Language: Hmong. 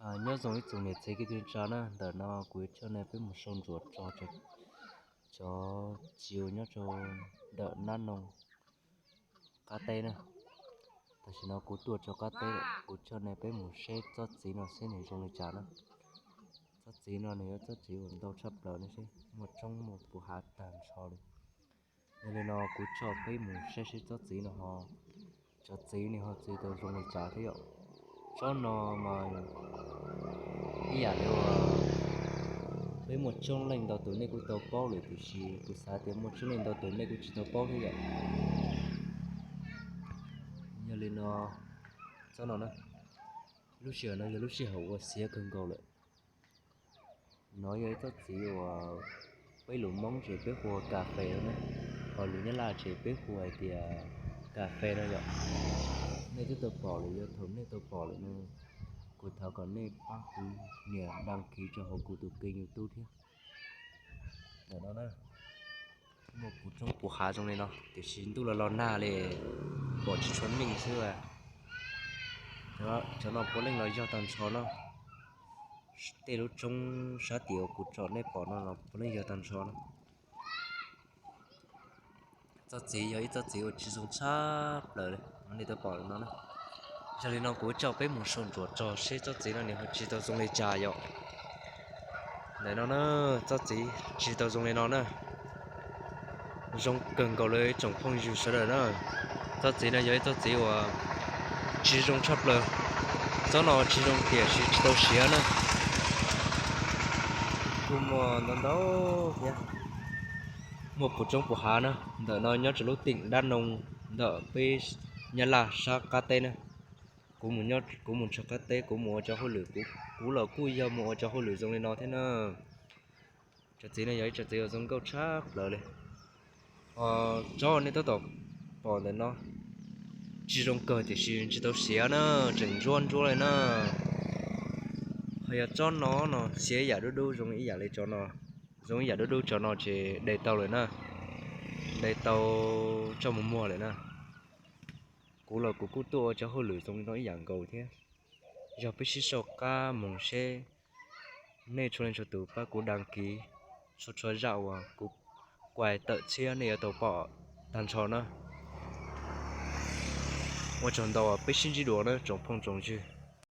Nyob zoo ib tsoom niam txiv kwv tij neej tsa na, ntawm no kuv yuav coj nej peb mus sau ntsuam tso cov txiv uas nyob rau ntawm Nab Noo qab teb na. Tam sim no kuv tuaj tso qab teb, kuv coj nej peb mus saib tsob txiv no seb nws zoo li cas na. Tsob txiv no nws yog tsob txiv uas ntau tshaj plaws ne, seb muaj tshoob muaj puv hav tag nrho li. Yog li no kuv coj peb mus saib seb tsob txiv no ho, tsob txiv no ho txi tau zoo li cas thiab yom. Tsob no mas ib yam li uas peb muaj tshoob leej ntau tus nej kuj tau paub lawm, tiam sis kuv xav tias muaj tshoob leej ntau tus nej kuj tsis tau paub thiab yom. Yog li no, tsob no na, lub sij hawm no yog lub sij hawm uas xiav kawg nkaus lawm. No yog ib tsob txiv uas peb lus Hmoob ces peb hu ua kas fes no na, ho lus Nyab Laj ces peb hu hais tias kas fes no yom. Nej twb tau pom lawm, yog thaum nej tau pom lawm no, kuv thov kom nej pab kuv nias đăng ký rau hauv kuv tus kênh YouTube thiab. Ntawm no na, muaj puv tshoob puv hav zoo li no, tiam sis ntuj los los nag li, pom tsis tshua meej xwb. Cov no puav leej los yog tag nrho no. Tej lub tshoob sab tim uas kuv tsom nej pom no los puav leej yog tag nrho no. Tsob txiv yog ib tsob txiv uas tsis zoo tshaj plaws li nej tau pom no na. Yog li no kuv coj peb mus sau ntsuam tso seb tsob txiv no nws ho txi tau zoo li cas yom. Ntawm no na, tsob txiv txi tau zoo li no na. Zoo kawg nkaus li tsoom phooj ywg sawv daws na. Tsob txiv no yog ib tsob txiv uas tsis zoo tshaj plaws. Tsob no tsis zoo tiam sis tsis tau siav na. Kuj muaj ntau ntau thiab. Muaj puv tshoob puv hav na. Ntawm no nyob rau lub teem Dab Noo ntawm peb Nyab Laj sab qab teb na. Kuv mus nyob, kuv mus tso qab teb, kuv mus ua cov hauj lwm, kuv, kuv los kuj yog mus ua cov hauj lwm zoo li no thiab na. Tsob txiv no yog ib tsob txiv uas zoo nkauj tshaj plaws li. Tsob nej tab tom pom ntawm no tsis zoo kawg tiam sis tsis tau siav na, tseem ntsuab ntsuab li na. Ho yog tsob no no siav ib yam dub dub zoo ib yam li tsob no, zoo ib yam dub dub tsob no ces de tau lawm na, de tau tso mus muag lawm na. Kuv los kuv kuj tuaj ua cov hauj lwm zoo li no ib yam nkaus thiab. Yog peb sib sau qab mus seb, nej txhua leej txhua tus pab kuv đăng ký, txhua txhua zaj uas kuv kuaj tawm tshiab nej yuav tau pom tag nrho na. Ua tsaug ntau, peb sib ntsib dua na tsoom phooj tsoom ywg.